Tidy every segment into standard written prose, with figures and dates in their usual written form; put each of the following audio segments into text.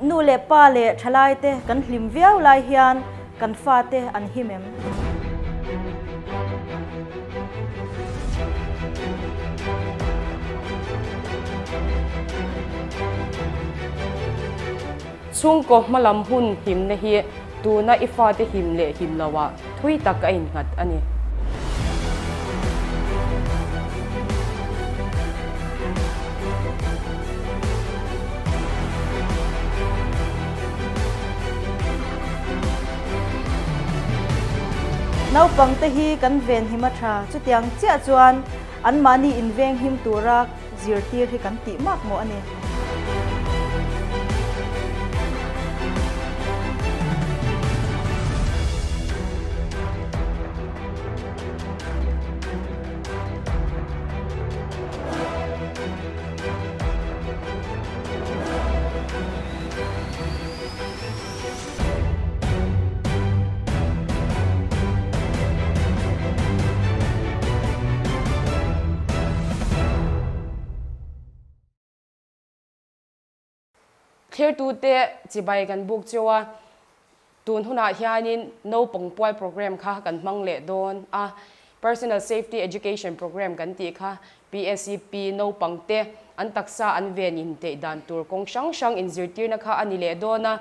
Nu leh pa leh thalaite kan hlim viau lai hian kan fate an him em? Chhungkaw hmalam hun himna hi tuna i fate him leh him loah thui tak a innghat a ni. Naupangte hi kan venhim a tha, chutiang chiah chuan anmahni invenghim tura zirtir hi kan tih mak mawh a ni. Thirtute chibai kan buk cheu a, tun hunah hianin naupang pual program kha kan hmang leh dawn a, Personal Safety Education Program kan tih kha PSEP naupangte an taksa an ven inteih dan tur kawng hrang hrang inzirtirna kha a ni leh dawn a.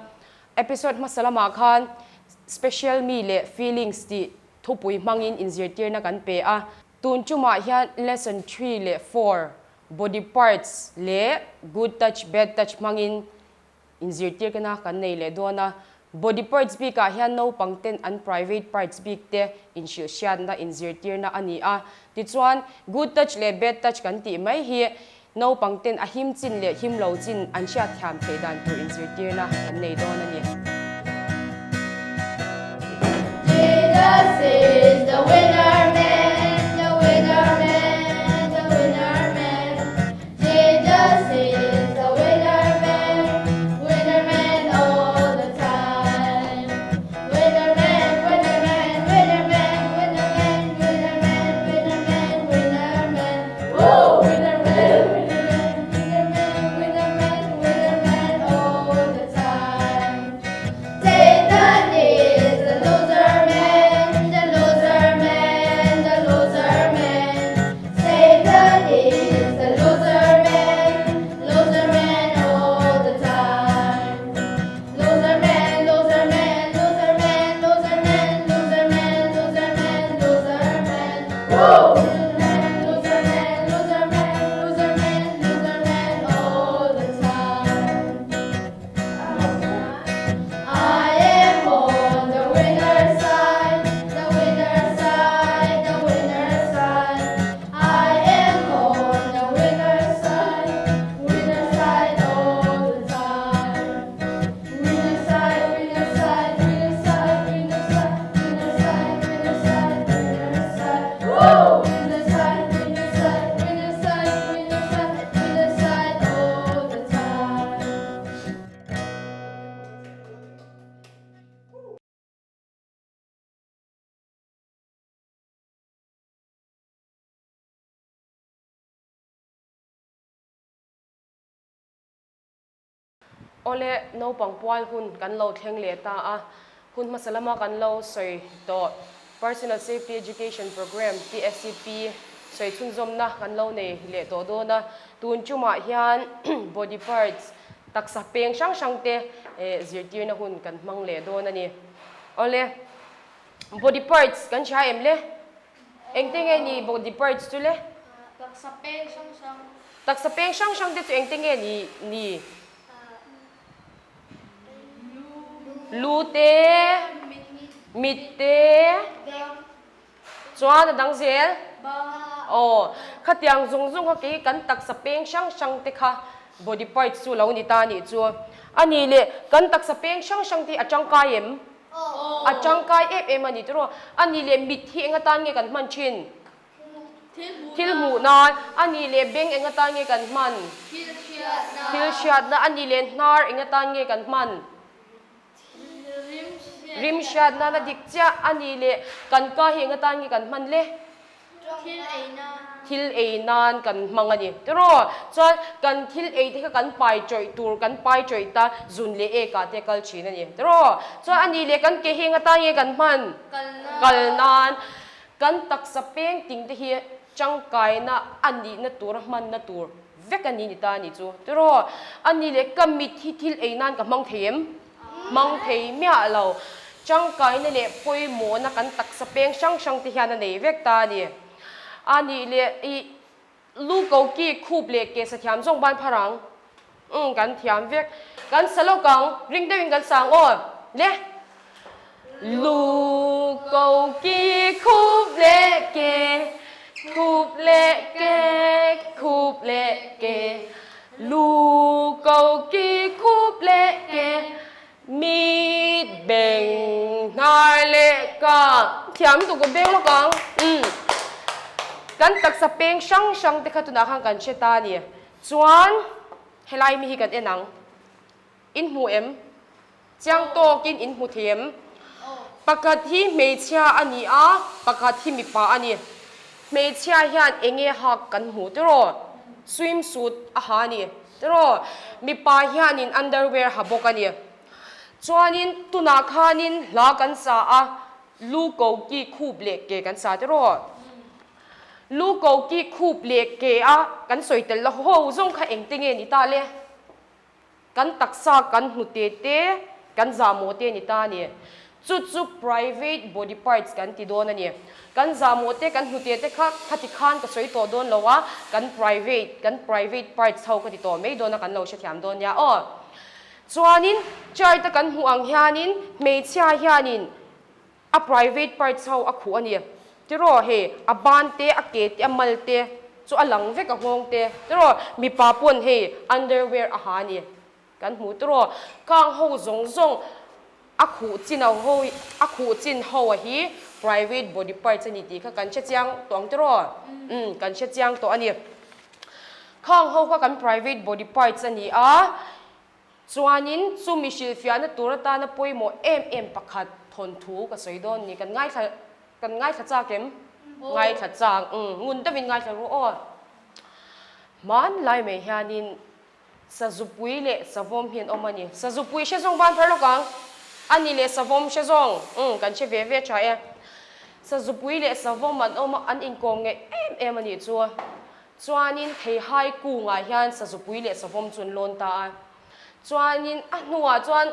Episode hmasa lamah khan Special Me leh Feelings tih thupui hmangin inzirtirna kan pe a. Tun tumah hian Lesson 3 leh 4, Body Parts leh Good Touch Bad Touch hmangin Inzirtirna kan nei leh dawn a, body parts bikah hian naupang ten an private parts bik te inhrilhhriatna inzirtirna a ni a. Tichuan, good touch leh bad touch kan tih mai hi naupang ten a him chin leh him lo chin an hriatthiam theih dan tur inzirtirna kan nei dawn a ni. Jesus is the winner man, the winner man, the winner man. Jesus is the winner man, winner man all the time. Winner man, winner man, winner man, winner man, winner man, winner man, winner man. Woo! Winner man, winner man, winner man, winner man, winner man all the time. Satan is the loser man, the loser man, the loser man. Satan is the loser man, loser man all the time. Loser man, loser man, loser man, loser man, loser man, loser man, loser man. Woo! Loser man, loser man, loser man, loser man, loser man all the time. I am on the winner's side, the winner's side, the winner's side. I am on the winner's side, winner's side all the time. Winner's side, winner's side, winner's side, winner's side, winner's side, winner's side, winner's side. Woo! Winner's side, winner's side, winner's side, winner's side, winner's side all the time. Awle, naupang pual hun kan lo thleng leh ta a, hun hmasa lama kan lo sawi tawh Personal Safety Education Program, PSEP, sawi chhunzawmna kan lo nei leh tawh dawn a, tun tumah hian body parts taksa peng hrang hrang te zirtirna hun kan hmang leh dawn a ni. Awle, body parts kan hria em le? Engte nge ni body parts chu le? Taksa peng hrang hrang. Taksa peng hrang hrang te chu engte nge ni ni? Lu te, mit te, chuan a dang zel. Aw, khatiang zawng zawng kha kei kan taksa peng hrang hrang te kha body parts chu lo ni ta a nih chu. A nih leh kan taksa peng hrang hrang te hi a tangkai em? A tangkai em em a ni tiraw? A nih leh mit hi eng atan nge kan hman thin? Thil hmuh nan. A nih leh beng eng atan nge kan hman? Thil hriatna. A nih leh hnar eng atan nge kan hman? Rim hriatna. Na dik chiah. A nih leh kan ka hi eng atan nge kan hman le? Thil ei nan. Thil ei nan kan hmang a ni. Tiraw? Chuan kan thil ei te kha kan pai tawih tur kan pai tawih ta zun leh ek ah te kal thin a ni. Tiraw? Chuan a nih leh kan ke hi eng atan nge kan hman? Kal nan. Kal nan. Kan taksa peng ting te hi tangkaina a nihna tur a hmanna tur vek a ni ni ta a nih chu. Tiraw? A nih leh ka mit hi thil ei nan ka hmang thei em? Hmang thei miah lo. Tangkaina leh pawimawhna kan taksa peng hrang hrang te hian a nei vek ta a ni. A nih leh i lu ko ki khup leh ke sa thiam zawng ban phar ang. Umm kan thiam vek. Kan sa lawk ang. Ring deuhin kan sa ang aw. Le. Lu ko ki khup leh ke, khup leh ke, khup leh ke. Lu ko ki khup leh ke, mit beng hnar leh ka. Thiam tuk ka beng lawk ang. Umm. Kan taksa peng hrang hrang te kha tunah khan kan hre ta a ni. Chuan helai mi hi kan en ang. In hmu em? Chiang tawkin in hmu thei em? Pakhat hi hmeichhia a ni a, pakhat hi mipa a ni. Hmeichhia hian eng nge hak kan hmu tiraw? Swim suit a ha a ni tiraw? Mipa hianin underwear ha bawk a ni. Chuanin tunah khanin hla kan sa a, lu ko ki khup leh ke kan sa tiraw? Lu ko ki khup leh ke a kan sawi tel lo ho zawng kha engte nge ni ta le? Kan taksa kan hnute te, kan zahmawh te a ni ta a ni. Chu chu private body parts kan ti dawn a ni. Kan zahmawh te, kan hnute te kha khati khan ka sawi tawh dawn lo a, kan private, kan private parts ho ka ti tawh mai dawn a, kan lo hrethiam dawn nia aw. Chuanin chart a kan hmuh ang hianin hmeichhia hianin A private parts ho a khuh a ni. Tiraw hei a ban te, a ke te, a mal te chu a lang vek a nghawng te. Tiraw mipa pawn hei underwear a ha a ni. Kan hmu tiraw kang ho zawng zawng a khuh chin a ho a khuh chin ho a hi private body parts a ni tih kha kan hre chiang tawh ang tiraw? Umm kan hre chiang tawh a ni. Khang ho kha kan private body parts a ni a. Chuanin chu mi hrilhfiahna tur atana pawimawh em em pakhat thawnthu ka sawi dawn ni. Kan ngaithla kan ngaithla chak em? Ngaithla chak. Umm ngun deuhin ngaithla ru aw. Hmanlai mai hianin Sazupui leh Savawm hi an awm a ni. Sazupui hre zawng ban phar lawk ang. A ni leh Savawm hre zawng. Umm kan hre ve ve tha e. Sazupui leh Savawm an awm a, an inkawm ngeih em em a nih chu. Chuanin theihai kungah hian sazupui leh savawm chu an lawn ta a. Chuanin a hnuah chuan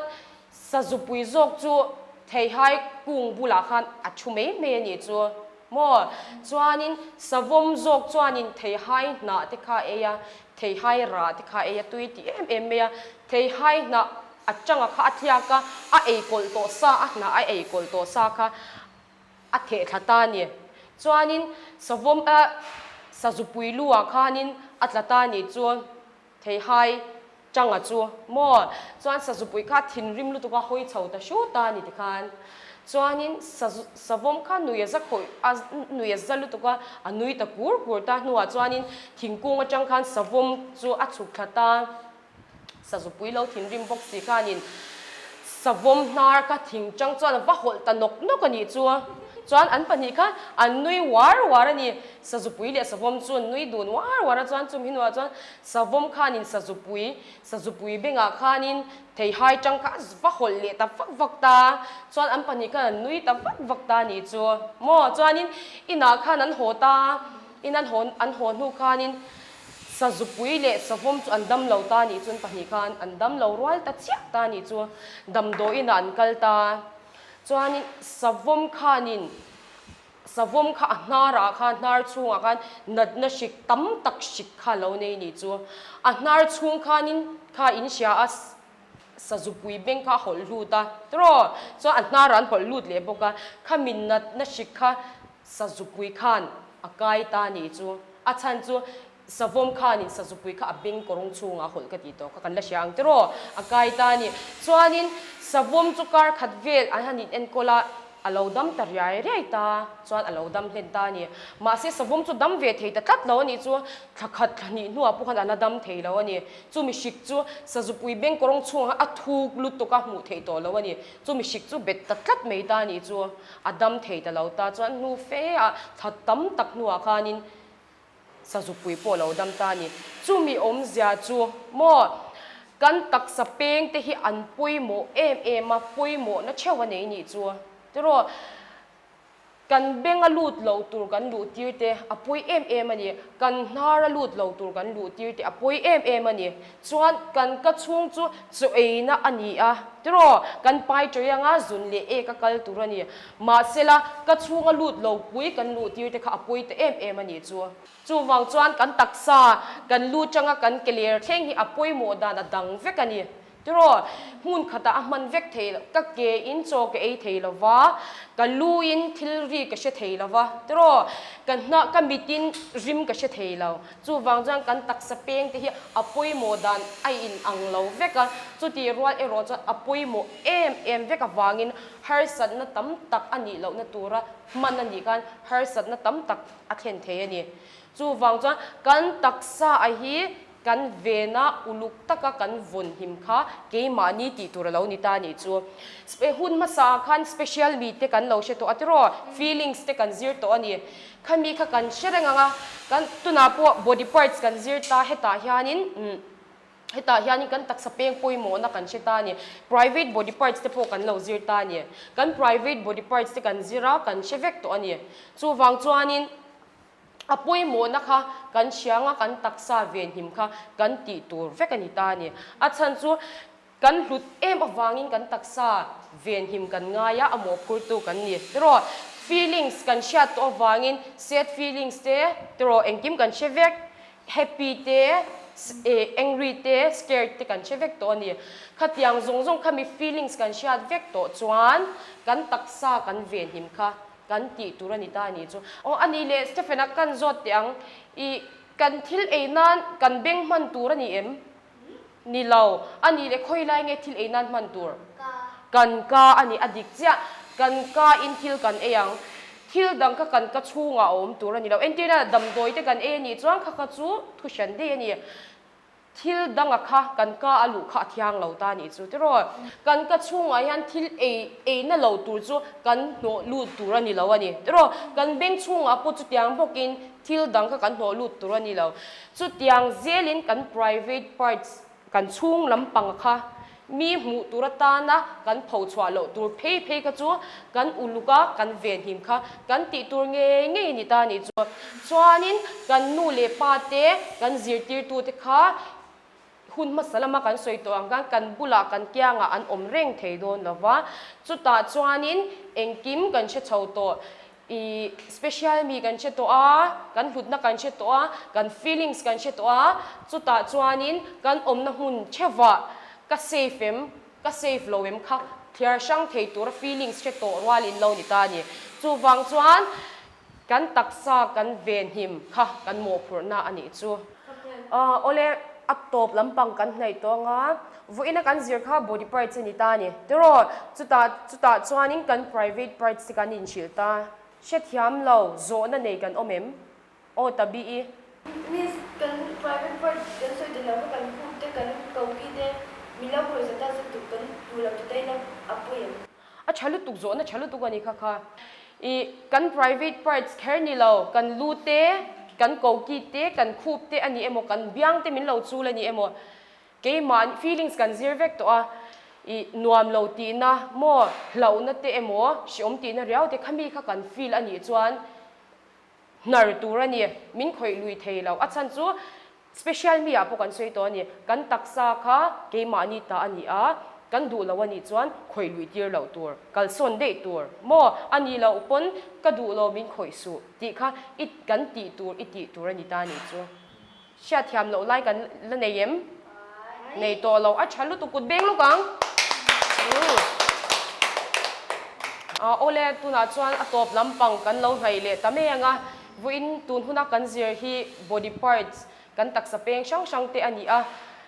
sazupui zawk chu theihai kung bulah khan a thu mai mai a nih chu maw. Chuanin savawm zawk chuanin theihai hnah te kha a ei a, theihai rah te kha a ei a, tui ti em em mai a. Theihai hnah a tanga kha a tliak a, a ei kawlh tawh sa, a hnah a ei kawlh tawh sa kha a theh thla ta a ni. Chuanin savawm a sazupui lu ah khanin a tla ta a nih chu theihai changa chu maw? Chuan sazupui kha thinrim lutuk a hawi chho ta hru ta a ni tikhan. Chuanin savawm kha nui a za khawih a nui a za lutuk a, a nui ta kur kur ta hnuah chuanin thingkung atang khan savawm chu a chhuk thla ta. Sazupui lo thinrim bawk si khanin savawm hnar kha thing chang chuan a va hawlh ta nawk nawk a nih chu. Chuan an pahnih kha an nui uar uar a ni. Sazupui leh savawm chu an nui dun uar uar a, chuan chumi hnuah chuan savawm khanin sazupui, sazupui bengah khanin theihai chang kha a va hawlh leh ta vak vak ta. Chuan an pahnih khan an nui ta vak vak ta a nih chu. Maw? Chuanin inah khan an haw ta a, in an haw an haw hnu khanin Sazupui leh savawm chu an dam lo ta nih chuan pahnih khan an dam lo rual ta chiah ta nih chu damdawiin ah an kal ta. Chuanin savawm khanin savawm kha a hnar ah khan hnar chhungah khan natna hrik tam tak hrik kha a lo nei nih chu. A hnar chhung khanin kha in hria a sazupui beng kha a hawlh lut a tiraw chuan a hnar ah an hawlh lut leh bawk a khami natna hrik kha sazupui khan a kai ta nih chu. A chhan chu savawm khanin sazupui kha a beng kawrung chhungah a hawlh ka tih tawh kha kan la hria ang tiraw? A kai ta a ni. Chuanin savawm chu kar khat vel an han in enkawl a. A lo dam ta riai riai ta chuan a lo dam hlen ta a ni. Mahse savawm chu dam ve thei ta tlat lo a nih chu thla khat thla hnih hnuah pawh khan a la dam thei lo a ni. Chu mihrik chu sazupui beng kawrawng chhungah a thuk lutuk a hmuh theih tawh lo a ni. Chu mihrik chu bet ta tlat mai ta a nih chu a dam thei ta lo ta chuan hnu fe ah thla tam tak hnuah khanin Sazupui pawh lo dam ta a ni. Chumi awmzia chu maw kan taksa peng te hi an pawimawh em em a, pawimawhna theuh a nei nih chu. Tiraw kan beng a lut lo tur kan luh tir te a pawi em em a ni, kan hnar a lut lo tur kan luh tir te a pawi em em a ni. Chuan kan ka chhung chu chaw eina a ni a, tiraw kan pai tawih anga zun leh ek a kal tur a ni. Mahsela, ka chhunga lut lo pui kan luh tir te kha a pawi ta em em a nih chu. Chuvang chuan kan taksa, kan lu tanga kan ke ler thleng hi a pawimawh dan a dang vek a ni. Tiraw, hmun khatah a hman vek thei lo, ka ke in chaw ka ei thei lo va, ka lu in thil ri ka hre thei lo va, tiraw, ka hna, ka mit in rim ka hre thei lo. Chuvang chuan kan taksa peng te hi a pawimawh dan a in ang lo vek a, chutih rual erawh chuan a pawimawh em em vek avangin harsatna tam tak a nih lohna tura hman a nih khan harsatna tam tak a thlen thei a ni. Chuvang chuan kan taksa a hi kan vena uluk taka kan vawn him kha keimahni tih tur a lo ni ta a nih chu. Hun hmasa ah khan special mi te kan lo hre tawh a tiraw, feelings te kan zir tawh a ni. Khami kha kan hre reng ang a, kan tunah pawh body parts kan zir ta hetah hianin Hetah hianin kan taksa peng pawimawhna kan hre ta a ni. Private body parts te pawh kan lo zir ta a ni. Kan private body parts te kan zir a, kan hre vek tawh a ni. Chuvang chuanin a pawimawhna kha kan hrianga kan taksa venhim kha kan tih tur vek a ni ta a ni. A chhan chu kan hlut em avangin kan taksa venhim kan ngai a, a mawhphurtu kan ni. Tiraw, feelings kan hriat tawh avangin sad feelings te, tiraw engkim kan hre vek. Happy te, angry te, scared te kan hre vek tawh a ni. Khatiang zawng zawng kha mi feelings kan hriat vek tawh chuan kan taksa kan venhim kha kan tih tur a ni ta a ni chu. Aw a ni leh Stephen-a kan zawt teh ang, i kan thil ei nan kan beng hman tur a ni em? Ni lo. A nih leh khawi lai nge thil ei nan hman tur? Kan ka a ni. A dik chiah. Kan ka in thil kan ei ang. Thil dang kha kan ka chhungah a awm tur a ni lo. Entirna damdawi te kan ei a nih chuan kha kha chu thu hran daih a ni. Thil danga kha kan ka a luh kha a thiang lo ta a nih chu tiraw. Kan ka chhungah hian thil ei eina lo tur chu kan hnawh lut tur a ni lo a ni tiraw. Kan beng chhungah pawh chutiang bawkin thil dang kha kan hnawh lut tur a ni lo. Chutiang zelin kan private parts, kan chhung lampang kha mi hmuh tur atana kan pho chhuah loh tur phei phei kha chu kan uluk a, kan venhim kha kan tih tur ngei ngei a ni ta a nih chu. Chuanin kan nu leh pa te, kan zirtirtute kha hun hmasa lama kan sawi tawh ang khan kan bulah kan kiangah an awm reng thei dawn lo va, chutah chuanin engkim kan hre chho tawh. I special mi kan hre tawh a, kan hlutna kan hre tawh a, kan feelings kan hre tawh a, chutah chuanin kan awmna hmun theuhah ka safe em, ka safe lo em kha thliar hrang thei tura feelings hre tawh rual in lo ni ta a ni. Chuvang chuan kan taksa kan venhim kha kan mawhphurhna a nih chu. Awle, a tawp lampang kan hnaih tawh ang a, vawiina kan zir kha body parts a ni ta a ni. Tiraw, chutah chutah chuanin kan private parts te kan inhrilh ta. Hrethiam lo, zawhna nei kan awm em? Aw ta bi i. Miss, kan private parts kan sawi ta lo kha kan khup te, kan koki te, min lo khawih zat a chu tuk kan duh lo ti daih na a pawi em? A tha lutuk, zawhna tha lutuk a ni kha kha. I kan private parts kher ni lo, kan lu te, kan koki te, kan khup te a ni emaw, kan biang te min lo chul a ni emaw, keimah feelings kan zir vek tawh a, i nuam lo tihna maw, hlauhna te emaw, hreawm tihna riau te kha mi kha kan feel a nih chuan hnar tur a ni, min khawih lui thei lo. A chhan chu special mi ah pawh kan sawi tawh a ni, kan taksa kha keimahni ta a ni a, kan duh lo a nih chuan khawih lui tir loh tur, kalsawn daih tur maw a nih loh pawn ka duh lo min khawih suh tih kha i kan tih tur i tih tur a ni ta a nih chu. Hriatthiam loh lai kan la nei em? Nei tawh lo. A tha lutuk kut beng luk ang. Awle, tunah chuan a tawp lampang kan lo hnaih leh ta mai ang a. Vawiin tun huna kan zir hi body parts kan taksa peng hrang hrang te a ni a.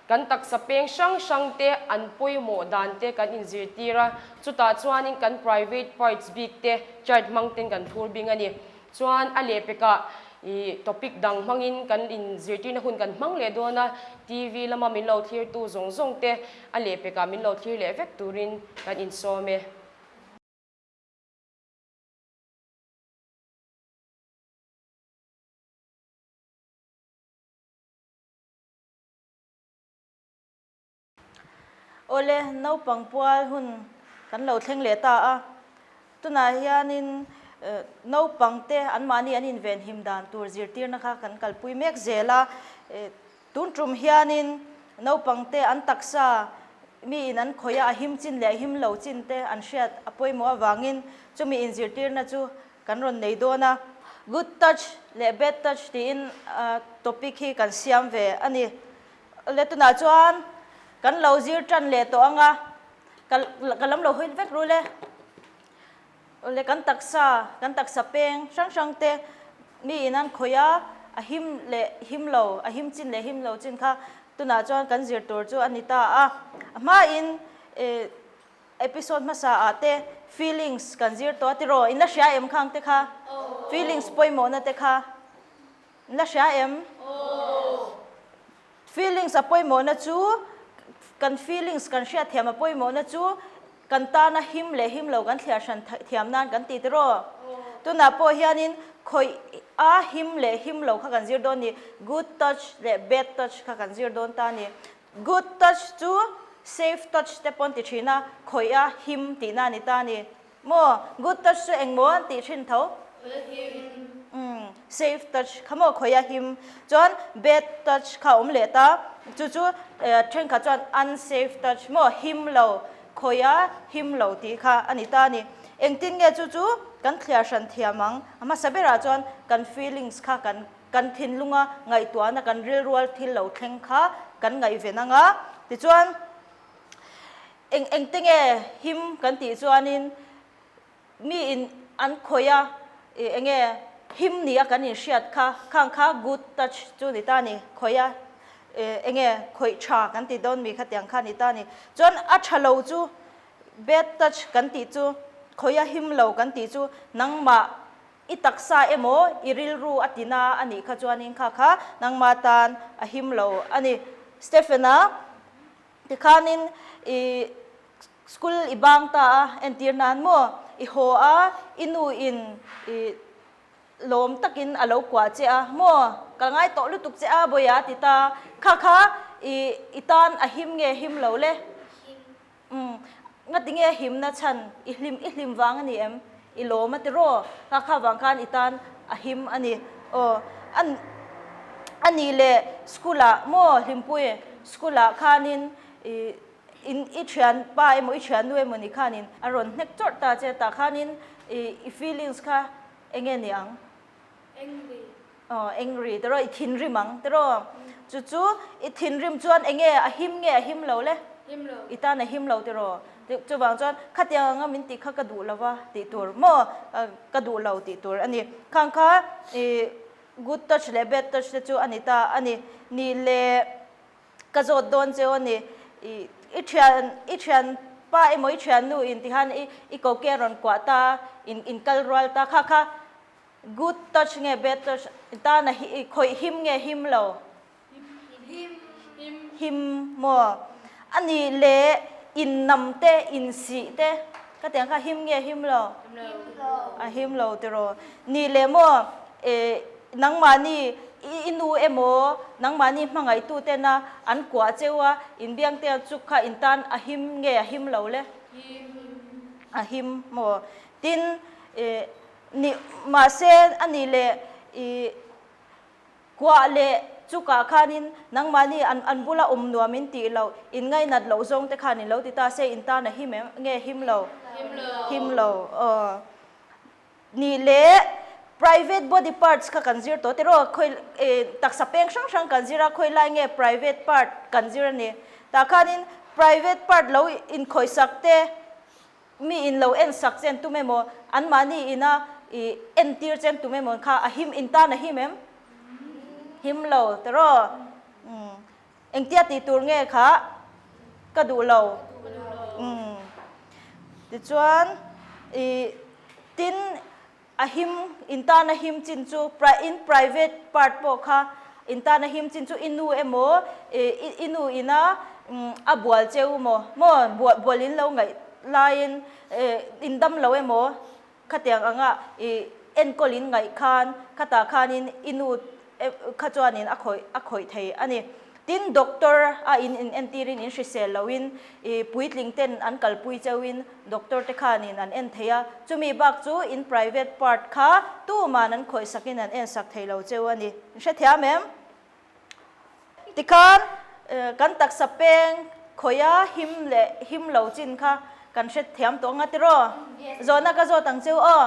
Kan taksa peng hrang hrang te an pawimawh dan te kan inzirtir a, chutah chuanin kan private parts bik te chart hmang ten kan thur bing a ni. Chuan a lehpekah ih topic dang hmangin kan inzirtirna hun kan hmang leh dawn a, TV lama min lo thlirtu zawng zawng te a lehpekah min lo thlir leh vek turin kan insawm e. Awle, naupang pual hun kan lo thleng leh ta a. Tunah hianin naupangte anmahni an invenhim dan tur zirtirna kha kan kalpui mek zel a. Tun tum hianin naupangte an taksa miin an khawih a, a him chin leh a him lo chin te an hriat a pawimawh avangin chumi inzirtirna chu kan rawn nei dawn a. Good touch leh bad touch tiin topic hi kan siam ve a ni. Le tunah chuan kan lo zir tan leh tawh ang a, ka lam lo hawi vek rul e. Le kan taksa, kan taksa peng hrang hrang te mi in an khawih a, a him leh him lo, a him chin leh him lo chin kha tunah chuan kan zir tur chu a ni ta a. A hmain Episode hmasa ah te feelings kan zir tawh a tiraw? In la hria em khang te kha? Feelings pawimawhna te kha in la hria em? Feelings a pawimawhna chu kan feelings kan hriat thiam a pawimawhna chu kan tana him leh him lo kan thliar hran thiam nan kan ti tiraw? Tunah pawh hianin khawih a him leh him lo kha kan zir dawn ni, good touch leh bad touch kha kan zir dawn ta a ni. Good touch chu safe touch te pawn ti thin a, khawih a him tihna a ni ta a ni. Maw? Good touch chu eng maw an tih thin tho? Umm, safe touch kha maw khawih a him. Chuan bad touch kha a awm leh ta, chu chu thenkhat chuan unsafe touch maw him lo, khawih a him lo tih kha a ni ta a ni. Engtin nge chu chu kan thliar hran thiam ang? A hmasa berah chuan kan feelings kha kan Kan thinlunga ngaihtuahna kan rilrual thil lo thleng kha kan ngaihven ang a, tichuan eng engte nge him kan tih chuanin miin an khawih a, ih eng nge him nia kan inhriat kha, khang kha good touch chu ni ta a ni, khawih a, ih eng nge khawih tha kan ti dawn mi khatiang kha ni ta a ni. Chuan a tha lo chu bad touch kan tih chu khawih a him lo kan tih chu nangmah I taksa emaw i rilru a tina a nih kha chuanin kha kha nangma tan a him lo a ni. Stephen-a tikhanin i school i bang ta a, entir nan maw i haw a, i nu in i lawm takin a lo kuah che a maw, ka ngai tawh lutuk che a bawiha ti ta, kha kha i i tan a him nge him lo le? Umm, ngati nge himna chhan i hlim i hlim vang a ni em? I lawm a ti raw? Kha kha vang khan i tan a him a ni. Aw, an a nih leh school ah maw Hlimpui, school ah khanin i in i thian pa emaw i thian nu emaw ni khanin a rawn hnek chawrh ta che tah khanin i i feelings kha enge ni ang? Angry. Aw, angry tiraw, i thinrim ang tiraw. Chu chu i thinrim chuan enge a him nge a him lo le? Him lo. I tan a him lo tiraw. Chuvang chuan khatiang anga min tih kha ka duh lo va tih tur maw ka duh lo tih tur a ni. Khang kha i good touch leh bad touch te chu a ni ta a ni. Nih leh ka zawt dawn cheu a ni. I i thian i thian pa emaw i thian nu in tihan i i koke a rawn kuah ta in in kal rual ta kha kha Good touch nge bad touch tan a khawih him nge him lo? Him. Him maw? A nih leh in nam te in sih te ka tiang kha him nge him lo? Him lo. A him lo tiraw. Nih leh maw nangmahni i nu emaw nangmahni hmangaihtu tena an kuah cheu a inbiang te chuk kha in tan a him nge a him lo le? Him. A him maw? Tin Ni, mahse a nih leh i kuah leh chukah khanin nangmahni an an bula awm nuam in tih loh, in ngainat loh zawng te khan in lo ti ta se in tan a him em nge him lo? Him lo. Him lo, aw. Nih leh private body parts kha kan zir tawh tiraw khawi taksa peng hrang hrang kan zir a, khawi lai nge private part kan zir a ni. Tah khanin private part lo inkhawihsak te Mi in lo en sak chen tum emaw, anmahni ina i entir chen tum emaw kha a him, in tan a him em? Him lo tiraw? Umm. Engtia tih tur nge kha ka duh lo. Umm. Tichuan ih tin a him in tana him chin chu in private part pawh kha in tana him chin chu i nu emaw ih i nu ina a bual cheu maw maw bual in lo ngaih laiin ih in dam lo emaw Khatiang anga i enkawl in ngaih khan khatah khanin i nu kha chuanin a khawih a khawih thei a ni. Tin, doctor a in in entirin in hrisel loin i puitling ten an kalpui cheuhin doctor te khanin an en thei a, chumi bak chu in private part kha tuman an khawih sakin an en sak thei lo cheu a ni. In hrethiam em? Tikhan kan taksa peng khawia him leh him lo chin kha kan hre thiam tawh anga tiraw? Zawhna ka zawt ang cheu aw.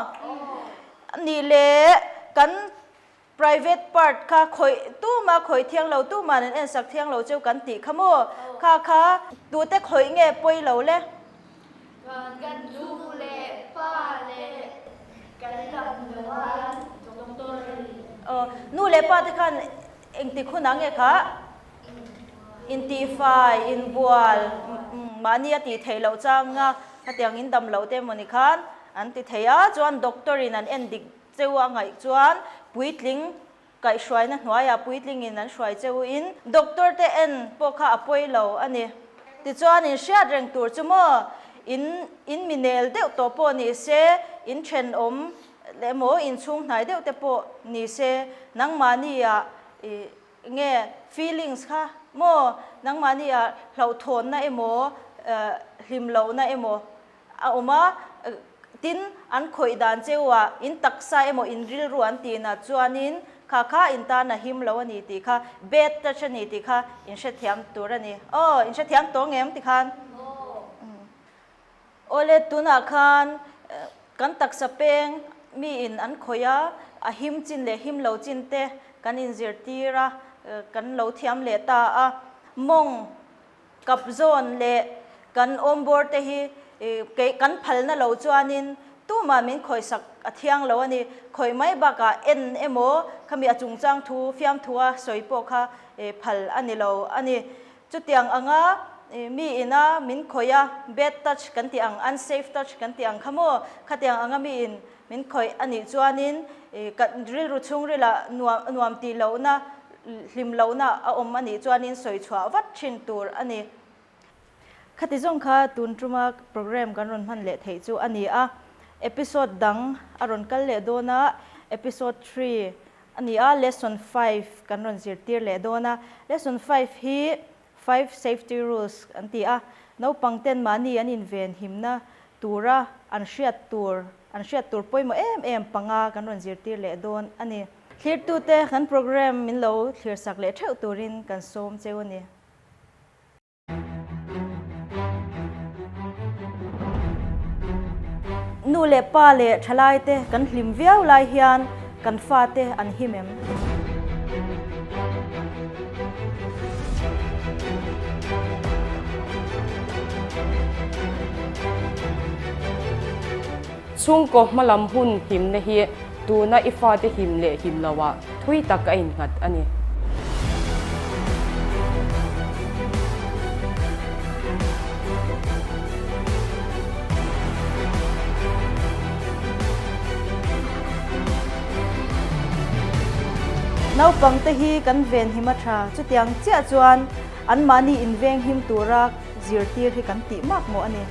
Nih leh kan private part kha khawih tuma khawih thiang lo tuman an ensak thiang lo cheu kan tih kha maw? Kha kha tute khawih nge pawi lo le? Kan nu leh pa leh kan lam lo a doctor a ni. Aw, nu leh pa te khan engtik hunah nge kha intihfai, inbual, mahni a tih theih loh changa hetiang in dam loh te emaw ni khan an ti thei a, chuan doctor in an en dik cheu a ngaih chuan puitling Kaihhruaina hnuaiah puitlingin an hruai che u in doctor te en pawh kha a pawi lo a ni. Tichuan in hriat reng tur chu maw in in mi nel deuh tawh pawh ni se, in thenawm emaw in chhung hnai deuh te pawh ni se nangmahni ah i nge feelings kha maw nangmahni ah hlauhthawnna emaw hlim lohna emaw a awm a, tin an khawih dan cheu ah in taksa emaw in rilru an tih nat chuanin kha kha in tan a him lo a ni tih kha bad touch a ni tih kha in hrethiam tur a ni. Aw in hrethiam tawh ngem ti khan? Awle tunah khan kan taksa peng mi in an khawih a, a him chin leh him lo chin te kan inzirtir a, kan lo thiam leh ta a, mawng Kap zawn leh kan awmbawr te hi kei kan phalna lo chuanin tumah min khawihsak a thiang lo a ni. Khawih mai bakah en emaw khami a chungchang thu fiamthua sawi pawh kha phal a ni lo a ni. Chutiang anga mi ina min khawih a, bad touch kan tih ang, unsafe touch kan tih ang kha maw, khatiang anga mi in min khawih a nih chuanin kan rilru chhungrilah nuam tih lohna hlim lohna a awm a nih chuanin sawi chhuah vat thin tur a ni. Khati zawng kha tun tuma program kan rawn hman leh theih chu a ni a, episode dang a rawn kal leh dawn a, episode 3 a ni a, lesson 5 kan rawn zirtir leh dawn a, lesson 5 hi Five safety rules an ti a, naupang ten mahni an inven himna tura an hriat tur an hriat tur pawimawh em em panga kan rawn zirtir leh dawn a ni. Thlirtute kan program min lo thlirsak leh theuh turin kan sawm cheu a ni. Nu leh pa leh thalaite kan hlim viau lai hian kan fate an him em? Chhungkaw hmalam hun himna hi tuna i fate him leh him loah thui tak a innghat a ni. Naupangte hi kan ven him a tha, chutiang chiah chuan anmahni inveng him tura zirtir hi kan tih mak mawh a ni.